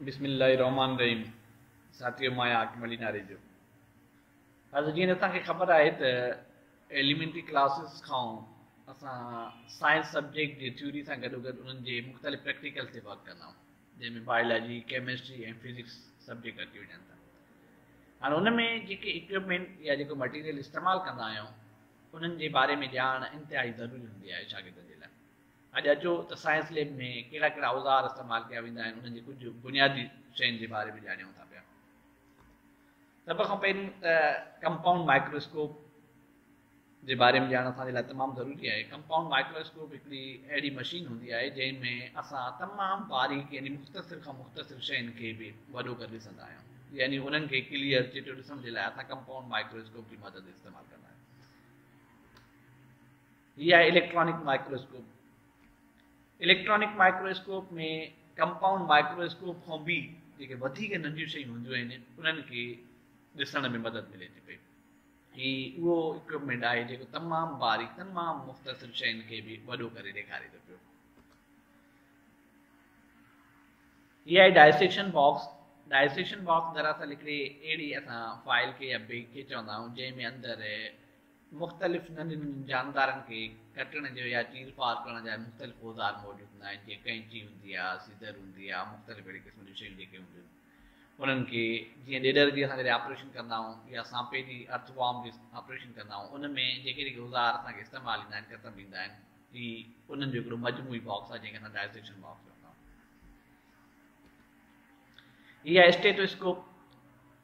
بسم الله الرحمن الرحيم. ساٿيو، مان آهيان حاڪم علي ناريجو. حضرت، جيئن اسان کي خبر آهي ته ايليمينٽري ڪلاسز کان اسان سائنس سبجيڪٽ جي ٿيوري سان گڏو گڏ انهن جي مختلف پريڪٽيڪل تي ورڪ ڪندا آهيون، جنهن ۾ بايولاجي، ڪيمسٽري ۽ فزڪس سبجيڪٽ اچي وڃن ٿا. هاڻي ان ۾ جيڪي اڪوپمينٽ يا جيڪو مٽيريل استعمال ڪندا آهيون، انهن جي باري ۾ ڄاڻ انتهائي ضروري هوندي آهي شاگردن جي لاءِ. اڄ اچو ته سائنس ليب ۾ ڪهڙا ڪهڙا اوزار استعمال ڪيا ويندا آهن، انهن جي ڪجهه بنيادي شين جي باري ۾ ڄاڻيون ٿا پيا. سڀ کان پهرين ته ڪمپائونڊ مائڪروسڪوپ جي باري ۾ ڄاڻ اسان جي لاءِ تمام ضروري آهي. ڪمپائونڊ مائڪروسڪوپ هڪڙي اهڙي مشين هوندي آهي، جنهن ۾ اسان تمام باريڪ، يعني مختصر کان مختصر شين کي به وڏو ڪري ڏسندا آهيون، يعني انهن کي ڪليئر چٽو ڏسڻ جي لاءِ اسان ڪمپائونڊ مائڪروسڪوپ جي مدد استعمال ڪندا آهيون. هي آهي electronic microscope. Electronic microscope ۾ compound microscope کان به جيڪي وڌيڪ ننڍيون شيون هونديون آهن، انهن کي ڏسڻ ۾ مدد ملي ٿي پئي. هي اهو اڪوپمينٽ آهي جيڪو تمام باريڪ، تمام مختصر شين کي به وڏو ڪري ڏيکاري ٿو پيو. هي آهي ڊائسيڪشن باڪس. ڊائسيڪشن باڪس دراصل هڪڙي اهڙي اسان فائل کي يا بيگ کي چوندا آهيون، جنهن ۾ اندر مختلف ننڍن ننڍن جاندارن کي ڪٽڻ جو يا چير ڦاڙ ڪرڻ جا مختلف اوزار موجود هوندا آهن، جيئن قينچي هوندي آهي، سيزر هوندي آهي، مختلف اهڙي قسم جون شيون جيڪي هونديون آهن. انهن کي جيئن ڏيڏر جي اسان جڏهن آپريشن ڪندا آهيون يا سانپي جي، ارٿ وارم جي آپريشن ڪندا آهيون، ان ۾ جيڪي جيڪي اوزار اسان کي استعمال ايندا آهن، ڪتب ايندا آهن، هي انهن جو هڪڙو مجموعي باڪس آهي، جنهن کي اسان ڊائسيڪشن باڪس چوندا آهيون. هي آهي اسٽيٿوسڪوپ.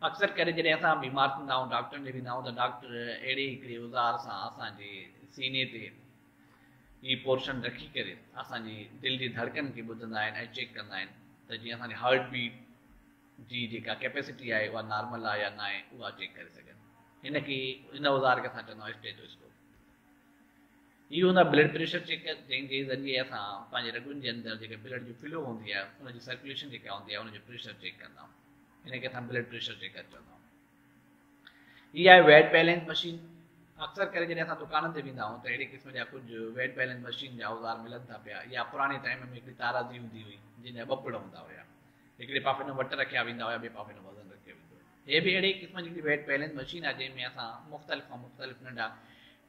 اڪثر ڪري جڏهن اسان بيمار ٿيندا آهيون، ڊاڪٽرن ڏي ويندا آهيون ته ڊاڪٽر اهڙي هڪڙي اوزار سان اسان جي سيني تي هي پورشن رکي ڪري اسان جي دل جي ڌڙڪن کي ٻڌندا آهن ۽ چيڪ ڪندا آهن ته جيئن اسان جي هارٽ بيٽ جي جيڪا ڪيپيسٽي آهي، اها نارمل آهي يا نه آهي، اها چيڪ ڪري سگهن. هن کي، هن اوزار کي اسان چوندا آهيون اسٽيٿوسڪوپ. هي هوندا بلڊ پريشر چيڪر، جنهن جي ذريعي اسان پنهنجي رڳن جي اندر جيڪا بلڊ جي فلو هوندي آهي، ان جي سرڪيوليشن جيڪا هوندي آهي، ان جو پريشر چيڪ ڪندا آهيون. هن کي اسان بلڊ پريشر چيڪر چوندا آهيون. هي آهي ويٽ بيلنس مشين. اڪثر ڪري جڏهن اسان دڪانن تي ويندا آهيون ته اهڙي قسم جا ڪجهه ويٽ بيلنس مشين جا اوزار ملن ٿا پيا، يا پراڻي ٽائيم ۾ هڪڙي تارازي هوندي هئي، جنهن جا ٻه پڙ هوندا هيا، هڪڙي پاسي ۾ وٽ رکيا ويندا هيا، ٻئي پاسي ۾ وزن رکيو ويندو هو. هي به اهڙي قسم جي ويٽ بيلنس مشين آهي، جنهن ۾ اسان مختلف کان مختلف ننڍا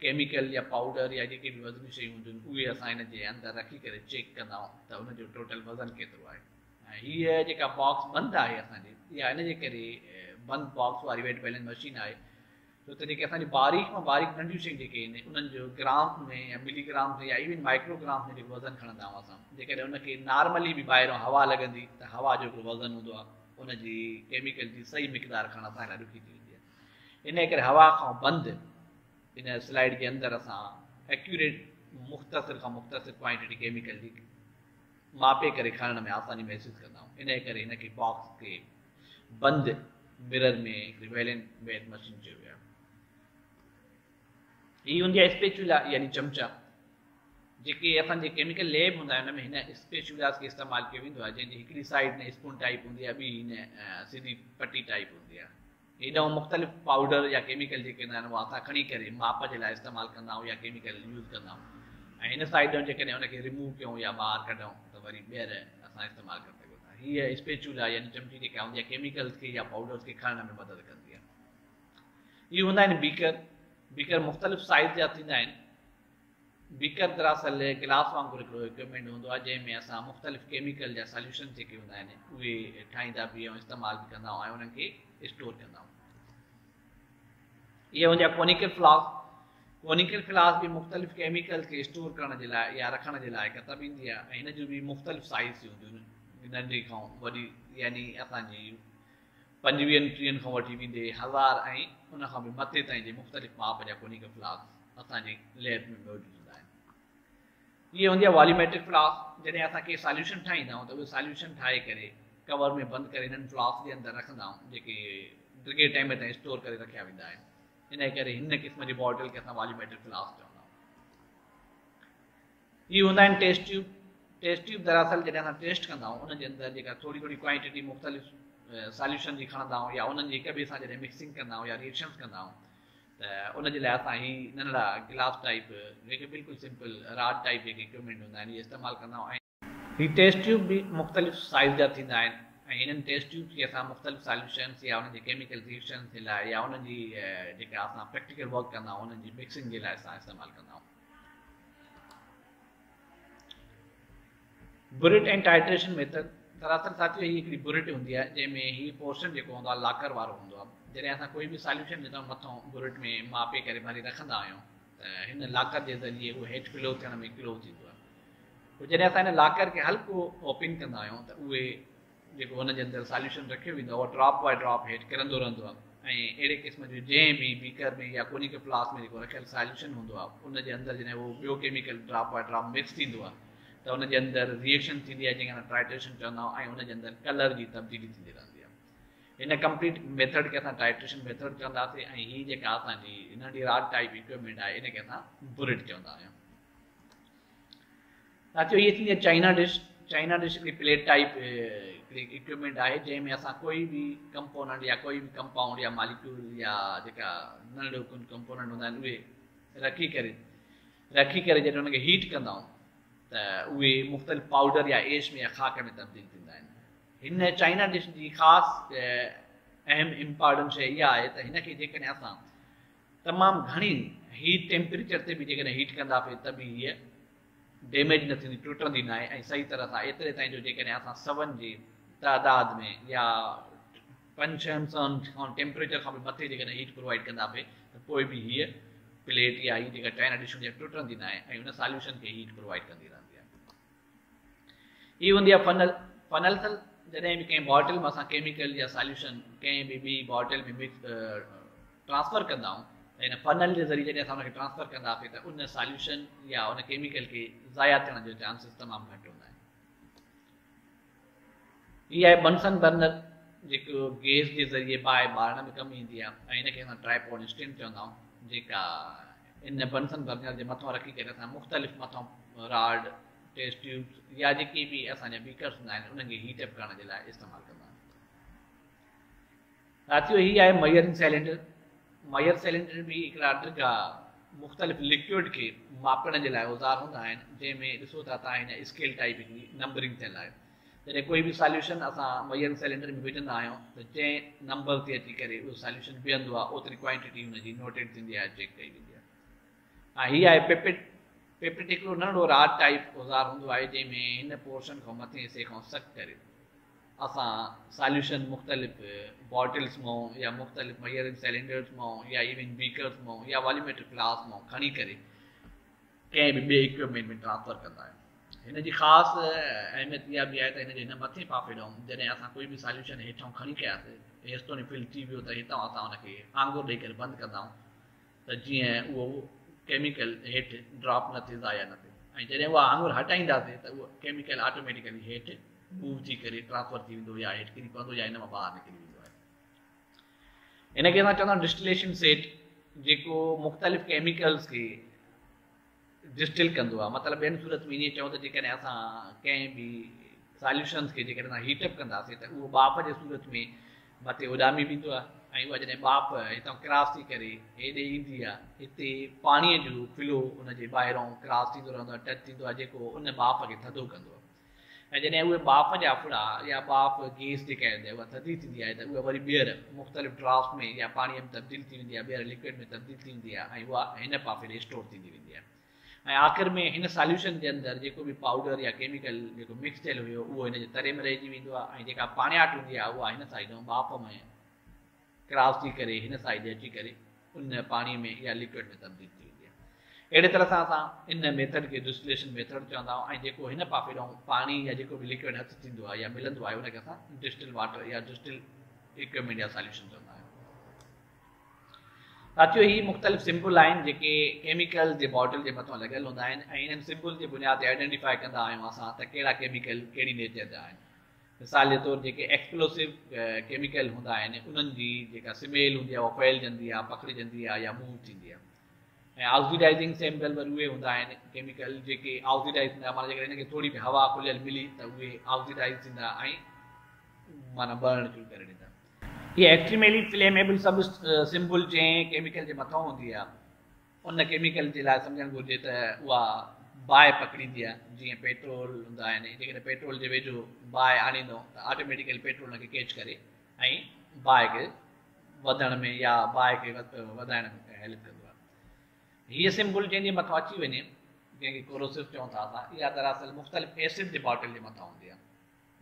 ڪيميڪل يا پائوڊر يا جيڪي به وزني شيون هونديون آهن، اهي اسان هن جي اندر رکي ڪري چيڪ ڪندا آهيون ته ان جو ٽوٽل وزن ڪيترو آهي. ۽ هيء جيڪا باڪس بند آهي اسان جي، اها ان جي ڪري بند باڪس واري ويٽ بيلنس مشين آهي، ڇو ته جيڪي اسان جي باريڪ مان باريڪ ننڍيون شيون جيڪي آهن، انهن جو گرام ۾ يا ملي گرام ۾ يا ايون مائڪرو گرام ۾ جيڪو وزن کڻندا آهيون اسان، جيڪڏهن ان کي نارملي به ٻاهران هوا لڳندي ته هوا جو هڪڙو وزن هوندو آهي، ان جي ڪيميڪل جي صحيح مقدار کڻڻ اسان لاءِ ڏکي ٿي ويندي آهي. ان ڪري هوا کان بند ان سلائيڊ جي اندر اسان ايڪيوريٽ مختصر کان مختصر ڪوانٽيٽي ڪيميڪل جي ماپي ڪري کڻڻ ۾ آساني محسوس ڪندا آهيون. ان ڪري هن کي باڪس کي بند مرر ۾ هڪڙي ويلنس ويٽ مشين چيو ويو آهي. هي هوندي آهي اسپيچولا، يعني چمچا. جيڪي اسان جي ڪيميڪل ليب هوندا آهن، ان ۾ هن اسپيچولاس کي استعمال ڪيو ويندو آهي، جنهن جي هڪڙي سائيڊ ۾ اسپون ٽائيپ هوندي آهي، ٻي هن سڌي پٽي ٽائيپ هوندي آهي. هيڏانهن مختلف پائوڊر يا ڪيميڪل جيڪي هوندا آهن، اها اسان کڻي ڪري ماپ جي لاءِ استعمال ڪندا آهيون يا ڪيميڪل يوز ڪندا آهيون، ۽ هن سائيڊ جيڪڏهن هن کي ريموو ڪيون يا ٻاهر ڪڍون ته وري ٻيهر اسان استعمال ڪري سگهون ٿا. هيءَ اسپيچولا، يعني چمچي جيڪا هوندي آهي، ڪيميڪلس کي يا پائوڊرس کي کڻڻ ۾ مدد ڪندي آهي. اهي هوندا آهن بيڪر. بيڪر مختلف سائيز جا ٿيندا آهن. بيڪر دراصل گلاس وانگر هڪڙو اڪوپمينٽ هوندو آهي، جنهن ۾ اسان مختلف ڪيميڪل جا سوليوشن جيڪي هوندا آهن، اهي ٺاهيندا به ۽ استعمال به ڪندا آهيون ۽ انهن کي اسٽور ڪندا آهيون. اهي هوندي آهي ڪونيڪل فلاسڪ. ڪونيڪل فلاسڪ به مختلف ڪيميڪل کي اسٽور ڪرڻ جي لاءِ يا رکڻ جي لاءِ ڪتب ايندي آهي، ۽ هن جون به مختلف سائيز هونديون آهن، ننڍي کان وڏي، يعني اسان جي 25 30 کان وٺي ويندي 1000 ۽ ان کان به مٿي تائين جي مختلف ماپ جا ڪونيڪل فلاسڪ اسان جي ليب ۾ موجود هوندا آهن. اهي هوندي آهي واليوميٽرڪ فلاسڪ. جڏهن اسان ڪي سوليوشن ٺاهيندا آهيون ته اهي سوليوشن ٺاهي ڪري ڪور ۾ بند ڪري هنن فلاسڪ جي اندر رکندا آهيون، جيڪي ڊگهي ٽائيم تائين اسٽور ڪري رکيا ويندا آهن. ان ڪري هن قسم جي باٽل کي اسان واليوميٽرڪ فلاسڪ چوندا آهيون. اهي هوندا آهن ٽيسٽ ٽيوب. ٽيسٽ ٽيوب دراصل جڏهن اسان ٽيسٽ ڪندا آهيون، ان جي اندر جيڪا ٿوري ٿوري ڪوانٽيٽي مختلف سوليوشن جي کڻندا آهيون يا انهن جي هڪ ٻئي سان جڏهن مڪسنگ ڪندا آهيون يا ريئيڪشنس ڪندا آهيون ته ان جي لاءِ اسان هي ننڍڙا گلاس ٽائيپ، جيڪي بلڪل سمپل راڊ ٽائيپ جيڪي اڪوپمينٽ هوندا آهن، اهي استعمال ڪندا آهيون. ۽ هي ٽيسٽ ٽيوب به مختلف سائيز جا ٿيندا آهن ۽ انهن ٽيسٽ ٽيوبس کي اسان مختلف ساليوشنس يا انهن جي ڪيميڪل ريئيڪشنس جي لاء يا انهن جي جيڪا اسان پريڪٽيڪل ورڪ ڪندا آهيون انهن جي مڪسنگ جي لاء اسان استعمال ڪندا آهيون. بريٽ ۽ ٽائٽريشن ميٿڊ، دراصل ساٿيو هي هڪڙي بريٽ هوندي آهي جنهن ۾ هي پورشن جيڪو هوندو آهي لاڪر وارو هوندو آهي. جڏهن اسان ڪوئي به ساليوشن جتان مٿان بريٽ ۾ ماپي ڪري ڀري رکندا آهيون ته هن لاڪر جي ذريعي اهو هيٺ فلو ٿيڻ ۾ ڪلوز ٿيندو آهي. پوء جڏهن اسان هن لاڪر کي هلڪو اوپن ڪندا آهيون ته اهي جيڪو هن جي اندر ساليوشن رکيو ويندو آهي اهو ڊراپ باء ڊراپ هيٺ ڪرندو رهندو آهي ۽ اهڙي قسم جو جنهن به بيڪر ۾ يا ڪونيڪل فلاسڪ ۾ جيڪو رکيل ساليوشن هوندو آهي ان جي اندر جڏهن اهو ٻيو ڪيميڪل ڊراپ باء ڊراپ مڪس ٿيندو آهي ته ان جي اندر ريئيڪشن ٿيندي آهي جنهن کي اسان ٽائٽريشن چوندا آهيون ۽ ان جي اندر ڪلر جي تبديلي ٿيندي رهندي آهي. هن ڪمپليٽ ميٿڊ کي اسان ٽائٽريشن ميٿڊ چونداسين ۽ هي جيڪا اسان جي ننڍي راڊ ٽائيپ اڪوپمينٽ آهي ان کي اسان بريٽ چوندا آهيون. ساٿيو هي ٿيندي آهي چائنا ڊش. چائنا ڊش هڪڙي پليٽ ٽائيپ هڪڙي اڪوپمينٽ آهي جنهن ۾ اسان ڪوئي به ڪمپوننٽ يا ڪوئي به ڪمپائونڊ يا ماليڪيول يا جيڪا ننڍڙو ڪجهه ڪمپوننٽ هوندا آهن اهي رکي ڪري جڏهن ان کي هيٽ ڪندا آهيون ته اهي مختلف پائوڊر يا ايش ۾ يا خاڪ ۾ تبديل ٿيندا آهن. هن چائنا ڊش جي خاص اهم امپارٽنٽ شيء اها آهي ته هن کي جيڪڏهن اسان تمام گهڻي هيٽ ٽيمپريچر تي به جيڪڏهن هيٽ ڪنداسين ته به هيء ڊيميج نه ٿيندي، ٽٽندي ناهي ۽ صحيح طرح سان ايتري تائين جو جيڪڏهن اسان سون جي تعداد ۾ يا پنج ڇهن سون کان ٽيمپريچر کان به مٿي جيڪڏهن هيٽ پرووائيڊ ڪنداسين ته پوء به هيء پليٽ يا هي جيڪا چائنا ڊش هوندي آهي ٽٽندي ناهي ۽ ان ساليوشن کي هيٽ پرووائيڊ ڪندي رهندي آهي. هي هوندي آهي فنل. فنل سل جڏهن به ڪنهن باٽل مان اسان ڪيميڪل يا ساليوشن ڪنهن به ٻي باٽل ۾ مڪس ٽرانسفر ڪندا آهيون ته هن فنل جي ذريعي جڏهن اسان ان کي ٽرانسفر ڪنداسين ته ان ساليوشن يا ان ڪيميڪل کي ضايع ٿيڻ جو چانسز تمام گهٽ هوندا آهن. هي آهي بنسن برنر جيڪو گيس جي ذريعي باهه ٻارڻ ۾ ڪم ايندي آهي ۽ هن کي اسان ٽرائپوڊ اسٽينڊ چوندا آهيون جيڪا ان بنسن برنر جي مٿان رکي ڪري اسان مختلف مٿان راڊ، ٽيسٽ ٽيوبس يا جيڪي به اسان جا بيڪرس هوندا آهن انهن کي هيٽ اپ ڪرڻ جي لاء استعمال ڪندا آهيون. ساٿيو هي آهي ميئرنگ سيلينڊر. ميئر سيلينڊر به هڪڙا ڊگها مختلف لڪوئڊ کي ماپڻ جي لاء اوزار هوندا آهن جنهن ۾ ڏسو ٿا تان هن اسڪيل ٽائيپ هڪڙي نمبرنگ ٿيل آهي. جڏهن ڪوئي به ساليوشن اسان ميئرنگ سيلينڊر ۾ وجهندا آهيون ته جنهن نمبر تي اچي ڪري اهو ساليوشن بيهندو آهي اوتري ڪوانٽيٽي هن جي نوٽيڊ ٿيندي آهي چيڪ ڪئي ويندي آهي. ۽ هي آهي پپٽ. پپٽ هڪڙو ننڍڙو راڊ ٽائيپ اوزار هوندو آهي جنهن ۾ هن پورشن کان مٿين حصي کان سڪ ڪري اسان ساليوشن مختلف باٽلز مان يا مختلف ميئرنگ سيلينڊرز مان يا ايون بيڪرز مان يا واليوميٽرڪ فلاسڪ مان کڻي ڪري ڪنهن به ٻئي اڪوپمينٽ ۾ ٽرانسفر ڪندا آهيون. هن جي خاص اهميت اها به آهي ته هن جي هن مٿين پاسي ڏانهن جڏهن اسان ڪوئي به ساليوشن هيٺان کڻي ڪياسي هيستوڻي فل ٿي ويو ته هتان اسان ان کي آڱر ڏئي ڪري بند ڪندا آهيون ته جيئن اهو ڪيميڪل هيٺ ڊراپ نه ٿئي ضايع نه ٿئي ۽ جڏهن اها آڱر هٽائينداسي ته اهو ڪيميڪل آٽوميٽيڪلي هيٺ موو ٿي ڪري ٽرانسفر ٿي ويندو يا هيٺ ڪري پوندو يا هن مان ٻاهر نڪري ويندو آهي. هن کي اسان چوندا آهيون ڊسٽليشن سيٽ جيڪو مختلف ڪيميڪلز کي ڊسٽل ڪندو آهي. مطلب ٻين صورت ۾ ائين چئون ته جيڪڏهن اسان ڪنهن به ساليوشنز کي جيڪڏهن اسان هيٽ اپ ڪنداسين ته اهو ٻاڦ جي صورت ۾ مٿي اڏامي ويندو آهي ۽ اها جڏهن ٻاڦ هتان ڪراس ٿي ڪري هيڏي ايندي آهي هتي پاڻيء جو فلو ان جي ٻاهران ڪراس ٿيندو رهندو آهي ٽچ ٿيندو آهي جيڪو ان ٻاڦ کي ٿڌو ڪندو آهي ۽ جڏهن اهي ٻاڦ جا ڦڙا يا ٻاڦ گيس جيڪا هوندي آهي اها ٿڌي ٿيندي آهي ته اها وري ٻيهر مختلف ڊراپس ۾ يا پاڻيء ۾ تبديل ٿي ويندي آهي ٻيهر لڪوئڊ ۾ تبديل ٿي ويندي آهي ۽ اها هن پاسي ڏي اسٽور ٿيندي ويندي آهي ۽ آخر ۾ هن ساليوشن جي اندر جيڪو به پائوڊر يا ڪيميڪل جيڪو مڪس ٿيل هيو اهو هن جي تري ۾ رهجي ويندو آهي ۽ جيڪا پاڻياٺ هوندي آهي اها هن سائيڊ ٻاڦ ۾ ڪراس ٿي ڪري هن سائيڊ اچي ڪري ان پاڻي ۾ يا لڪوئڊ ۾ تبديل ٿي ويندي آهي. اهڙي طرح سان اسان ان ميٿڊ کي ڊسٽليشن ميٿڊ چوندا آهيون ۽ جيڪو هن پاسي ڏانهن پاڻي يا جيڪو به لڪوئڊ هٿ ٿيندو آهي يا ملندو آهي ان کي اسان ڊسٽل واٽر يا ڊسٽل اڪوپمينٽ يا ساليوشن چوندا آهيون. ساٿيو هي مختلف سمبل آهن جيڪي ڪيميڪل جي باٽل جي مٿان لڳل هوندا آهن ۽ انهن سمبل جي بنياد تي آئيڊينٽيفائي ڪندا آهيون اسان ته ڪهڙا ڪيميڪل ڪهڙي نيچر جا آهن. مثال جي طور جيڪي ايڪسپلوسو ڪيميڪل هوندا آهن انهن جي جيڪا سميل هوندي آهي اها ڦهلجندي آهي پکڙجندي آهي يا موو ٿيندي آهي ۽ آڪسيڊائزنگ سيمپل وري اهي هوندا آهن ڪيميڪل جيڪي آڪسيڊائز ٿيندا معنيٰ جيڪڏهن هن کي ٿوري به هوا کليل ملي ته اهي آڪسيڊائز ٿيندا ۽ معنيٰ ٻرڻ شروع ڪري ڏيندا. هي ايڪسٽريملي فليميبل سب سمبل جنهن ڪيميڪل جي مٿان هوندي آهي ان ڪيميڪل جي لاء سمجهڻ گهرجي ته اها باهه پڪڙيندي آهي، جيئن پيٽرول هوندا آهن، جيڪڏهن پيٽرول جي ويجهو باهه آڻيندو ته آٽوميٽيڪلي پيٽرول ان کي ڪيچ ڪري ۽ باهه کي وڌڻ ۾ يا باهه کي وڌائڻ ۾ هيلپ ڪندو آهي. هيء سمبل جنهن جي مٿان اچي وڃي، جنهن کي ڪوروسو چئون ٿا اسان، اها دراصل مختلف ايسڊ جي باٽل جي مٿان هوندي آهي،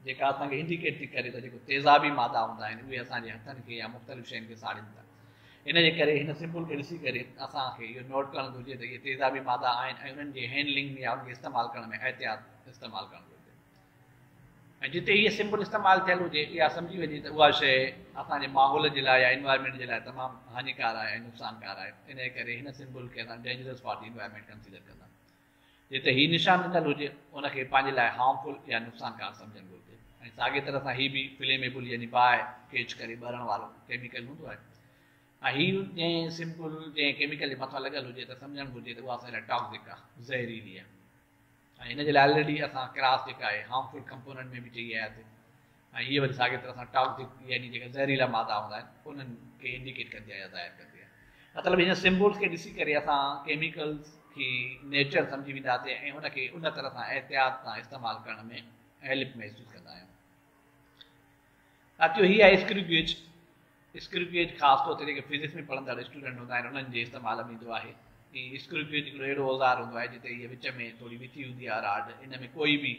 جيڪا اسان کي انڊيڪيٽ ٿي ڪري ته جيڪو تيزابي مادا هوندا آهن اهي اسان جي هٿن کي يا مختلف شين کي ساڙين ٿا. ان جي ڪري هن سمبل کي ڏسي ڪري اسان کي اهو نوٽ ڪرڻ گهرجي ته اهي تيزابي مادا آهن ۽ انهن جي هينڊلنگ يا انهن کي استعمال ڪرڻ ۾ احتياط استعمال ڪرڻ گهرجي. ۽ جتي هيء سمبل استعمال ٿيل هجي اها سمجهي وڃي ته اها شيء اسان جي ماحول جي لاء يا انوائرمينٽ جي لاء تمام هاڃيڪار آهي ۽ نقصانڪار آهي. انهيء ڪري هن سمبل کي اسان dangerous for the environment consider ڪندا. جتي هي نشان ڏنل هجي ان کي پنهنجي لاء هارمفل يا نقصانڪار سمجهڻ گهرجي. ۽ ساڳي طرح سان هي به فليميبل يعني باهه ڪيچ ڪري ٻرڻ وارو ڪيميڪل هوندو آهي ۽ هي جنهن سمبل جنهن ڪيميڪل جي مٿان لڳل هجي ته سمجهڻ گهرجي ته اها اسان لاء ٽاڪسڪ آهي، زهريلي آهي. ۽ هن جي لاء آلريڊي اسان ڪراس جيڪا آهي هارمفل ڪمپوننٽ ۾ به چئي آياسين ۽ هيء وري ساڳي طرح سان ٽاڪسڪ يعني جيڪا زهريلا مادا هوندا آهن انهن کي انڊيڪيٽ ڪندي آهي يا ظاهر ڪندي آهي. مطلب هن سمبولز کي ڏسي ڪري اسان ڪيميڪلز کي نيچر سمجهي وينداسين ۽ ان کي ان طرح سان احتياط سان استعمال ڪرڻ ۾ هيلپ محسوس ڪندا آهيون. ساٿيو هي آهي اسڪريو گيج. اسڪريو گيج خاص طور تي جيڪي فزڪس ۾ پڙهندڙ اسٽوڊنٽ هوندا آهن انهن جي استعمال ۾ ايندو آهي. هي اسڪريو گيج هڪڙو اهڙو اوزار هوندو آهي جتي هيء وچ ۾ ٿوري وٿي هوندي آهي راڊ، ان ۾ ڪوئي به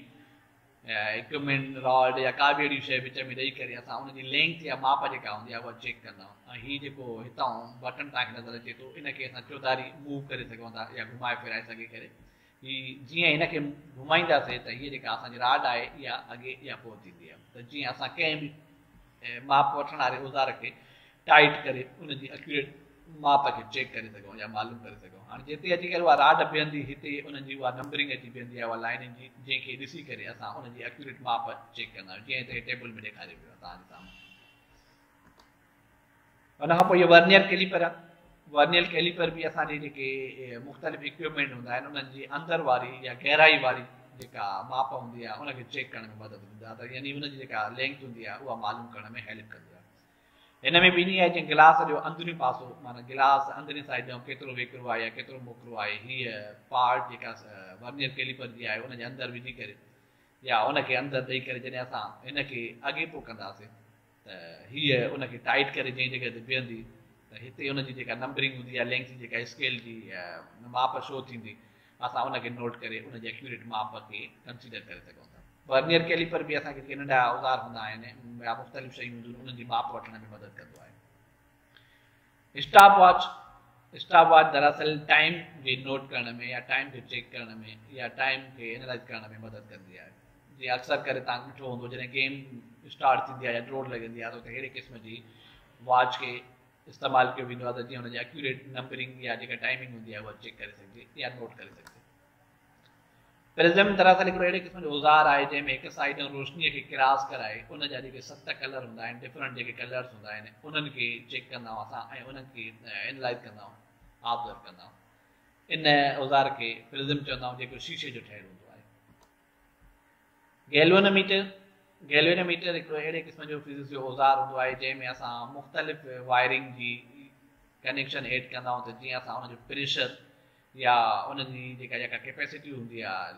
اڪوپمينٽ راڊ يا ڪا به اهڙي شيء وچ ۾ ڏئي ڪري اسان ان جي لينٿ يا ماپ جيڪا هوندي آهي اها چيڪ ڪندا آهيون ۽ هي جيڪو هتان بٽڻ توهان کي نظر اچي ٿو ان کي اسان چوڌاري موو ڪري سگهون ٿا يا گهمائي ڦيرائي سگهي ڪري هي جيئن هن کي گهمائينداسين ته هيء جيڪا اسان جي راڊ آهي اها اڳي يا پوء ٿيندي آهي ته جيئن اسان ڪنهن به ماپ وٺڻ واري اوزار کي ٽائيٽ ڪري ان جي اڪيوريٽ ماپ کي چيڪ ڪري سگهون يا معلوم ڪري سگهون. هاڻي جتي اچي ڪري اها راڊ بيهندي هتي ان جي اها نمبرنگ اچي بيهندي آهي اها لائنن جي جنهن کي ڏسي ڪري اسان ان جي اڪيوريٽ ماپ چيڪ ڪندا آهيون جيئن هتي ٽيبل ۾ ڏيکاريو ويو آهي توهان جي سامهون. ان کان پوء اهو ورنيئر ڪيليپر آهي. ورنيئر ڪيليپر به اسان جي جيڪي مختلف اڪوپمينٽ هوندا آهن انهن جي اندر واري يا گهرائي واري جيڪا ماپ هوندي آهي ان کي چيڪ ڪرڻ ۾ مدد ڏيندو آهي ته يعني ان جي جيڪا لينٿ هوندي آهي اها معلوم ڪرڻ ۾ هيلپ ڪندو آهي. هن ۾ به ائين آهي جيئن گلاس جو اندريون پاسو معنيٰ گلاس اندرين سائيڊ ڏانهن ڪيترو ويڪرو آهي يا ڪيترو موڪرو آهي هيء پارٽ جيڪا ورنيئر ڪيليپر جي آهي ان جي اندر وجهي ڪري يا ان کي اندر ڏئي ڪري جڏهن اسان هن کي اڳي پوء ڪنداسين ته هيء ان کي ٽائيٽ ڪري جنهن جڳهه تي بيهندي ته هتي ان جي جيڪا نمبرنگ هوندي يا لينٿ جي جيڪا اسڪيل جي ماپ شو ٿيندي اسان ان کي نوٽ ڪري ان جي اڪيوريٽ ماپ کي ڪنسيڊر ڪري سگهون ٿا. ورنيئر ڪيليپر به اسان کي جيڪي ننڍا اوزار هوندا آهن يا مختلف شيون هونديون آهن انهن جي ماپ وٺڻ ۾ مدد ڪندو آهي. اسٽاپ واچ، اسٽاپ واچ دراصل ٽائيم جي نوٽ ڪرڻ ۾ يا ٽائيم کي چيڪ ڪرڻ ۾ يا ٽائيم کي اينالائز ڪرڻ ۾ مدد ڪندي آهي. جيئن اڪثر ڪري توهان ڏٺو هوندو جڏهن گيم اسٽارٽ ٿيندي آهي يا ڊوڙ لڳندي آهي ته اتي اهڙي قسم جي واچ کي استعمال ڪيو ويندو آهي ته جيئن ان جي اڪيوريٽ نمبرنگ يا جيڪا ٽائيمنگ هوندي آهي اها چيڪ ڪري سگهجي يا نوٽ ڪري سگهجي. پرزم دراصل هڪڙو اهڙي قسم جو اوزار آهي جنهن ۾ هڪ سائيڊ روشنيء کي ڪراس ڪرائي ان جا جيڪي 7 ڪلر هوندا آهن ڊفرنٽ جيڪي ڪلرز هوندا آهن انهن کي چيڪ ڪندا آهيون اسان ۽ انهن کي اينالائز ڪندا آهيون آبزرو ڪندا آهيون. ان اوزار کي پرزم چوندا آهيون جيڪو شيشي جو ٺهيل هوندو آهي. گيلوانوميٽر، گيلوانوميٽر هڪڙو اهڙي قسم جو فزڪس جو اوزار هوندو آهي جنهن ۾ اسان مختلف وائرنگ جي ڪنيڪشن ايڊ ڪندا آهيون ته جيئن اسان ان جو پريشر يا ان جي جيڪا جيڪا ڪيپيسٽي هوندي آهي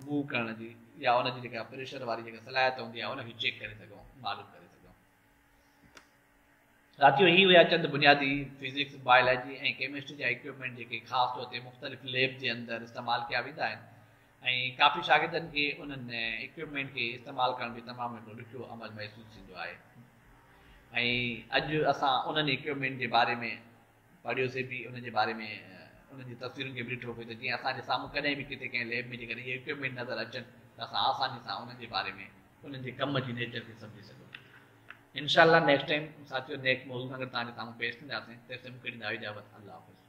موو ڪرڻ جي يا ان جي جيڪا پريشر واري جيڪا صلاحيت هوندي آهي ان کي چيڪ ڪري سگهون معلوم ڪري سگهون. ساٿيو هي هيا چند بنيادي فزڪس، بائلاجي ۽ ڪيمسٽري جا اڪوپمينٽ جيڪي خاص طور تي مختلف ليب جي اندر استعمال ڪيا ويندا آهن ۽ ڪافي شاگردن کي انهن اڪوپمينٽ کي استعمال ڪرڻ به تمام هڪڙو ڏکيو عمل محسوس ٿيندو آهي ۽ اڄ اسان انهن اڪوپمينٽ جي باري ۾ پڙهيوسي به انهن جي باري ۾ انهن جي تصويرن کي به ڏٺو پئي ته جيئن اسان جي سامهون ڪڏهن به ڪٿي ڪنهن ليب ۾ جيڪڏهن اهي اڪوپمينٽ نظر اچن ته اسان آساني سان انهن جي باري ۾ انهن جي ڪم جي نيچر کي سمجهي سگهون. انشاء الله نيڪسٽ ٽائيم ساٿيو نيڪسٽ موضوع سان گڏ توهان جي سامهون پيش ٿينداسين تيستائين مون کي ڏيندا اجازت الله حافظ.